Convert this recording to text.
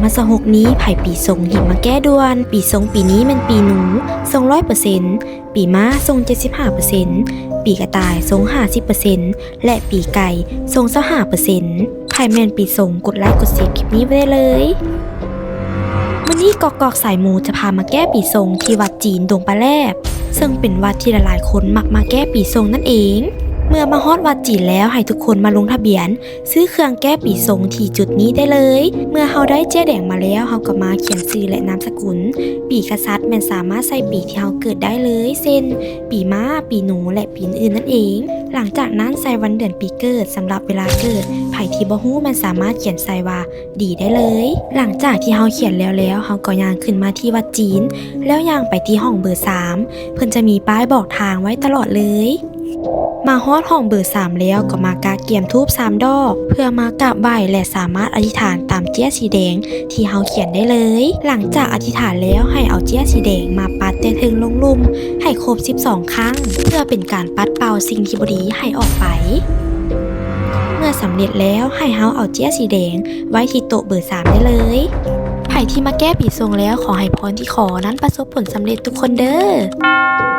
ມາສອງຫົກນີ້ ໃຜປີຊົງ ຮີບມາແກ້ດ່ວນ. ປີຊົງປີນີ້ແມ່ນປີໜູ ຊົງຮ້ອຍເປີເຊັນ, ປີມ້າຊົງເຈັດສິບຫ້າເປີເຊັນ, ປີກະຕ່າຍຊົງຫ້າສິບເປີເຊັນ ແລະ ປີໄກ່ຊົງຊາວຫ້າເປີເຊັນ. ໃຜແມ່ນປີຊົງ ກົດໄລກົດແຊຄລິບນີ້ໄວ້ໄດ້ເລີຍ. ມື້ນີ້ກອກກອກສາຍມູຈະພາມາແກ້ປີຊົງທີ່ວັດຈີນດົງປາແລບ ເຊິ່ງເປັນວັດທີ່ຫຼາຍໆຄົນມັກມາແກ້ປີຊົງນັ້ນເອງ. ເມື່ອມາຮອດວັດຈີນແລ້ວ ໃຫ້ທຸກຄົນມາລົງທະບຽນ ຊື້ເຄື່ອງແກ້ປີຊົງທີ່ຈຸດນີ້ໄດ້ເລີຍ. ເມື່ອເຮົາໄດ້ເຈ້ຍແດງມາແລ້ວ ເຮົາກໍມາຂຽນຊື່ ແລະ ນາມສະກຸນ, ປີກະສັດແມ່ນສາມາດໃສ່ປີທີ່ເຮົາເກີດໄດ້ເລີຍ ເຊັ່ນ ປີມ້າ, ປີໜູ ແລະ ປີອື່ນໆນັ້ນເອງ. ຫຼັງຈາກນັ້ນໃສ່ວັນເດືອນປີເກີດ, ສຳລັບເວລາເກີດ ໃຜທີ່ບໍ່ຮູ້ແມ່ນສາມາດຂຽນໃສ່ວ່າ ດີ ໄດ້ເລີຍ. ຫຼັງຈາກທີ່ເຮົາຂຽນແລ້ວແລ້ວ ເຮົາກໍຍ່າງຂຶ້ນມາທີ່ວັດຈີນ ແລ້ວຍ່າງໄປທີ່ຫ້ອງເບີສາມ ເພິ່ນຈະມີປ້າຍບອກທາງໄວ້ຕະຫຼອດເລີຍ. ມາຮອດຫ້ອງເບີສາມແລ້ວ ກໍມາກະກຽມທູບສາມດອກ ເພື່ອມາກາບໄຫວ້ ແລະ ສາມາດອະທິຖານຕາມເຈ້ຍສີແດງທີ່ເຮົາຂຽນໄດ້ເລີຍ. ຫຼັງຈາກອະທິຖານແລ້ວ ໃຫ້ເອົາເຈ້ຍສີແດງມາປັດແຕ່ເທິງລົງລຸ່ມໃຫ້ຄົບສິບສອງຄັ້ງ ເພື່ອເປັນການປັດເປົ່າສິ່ງທີ່ບໍ່ດີໃຫ້ອອກໄປ. ເມື່ອສຳເລັດແລ້ວ ໃຫ້ເຮົາເອົາເຈ້ຍສີແດງໄວ້ທີ່ໂຕະເບີສາມໄດ້ເລີຍ. ໃຜທີ່ມາແກ້ປີຊົງແລ້ວ ຂໍໃຫ້ພອນທີ່ຂໍນັ້ນປະສົບຜົນສຳເລັດທຸກຄົນເດີ.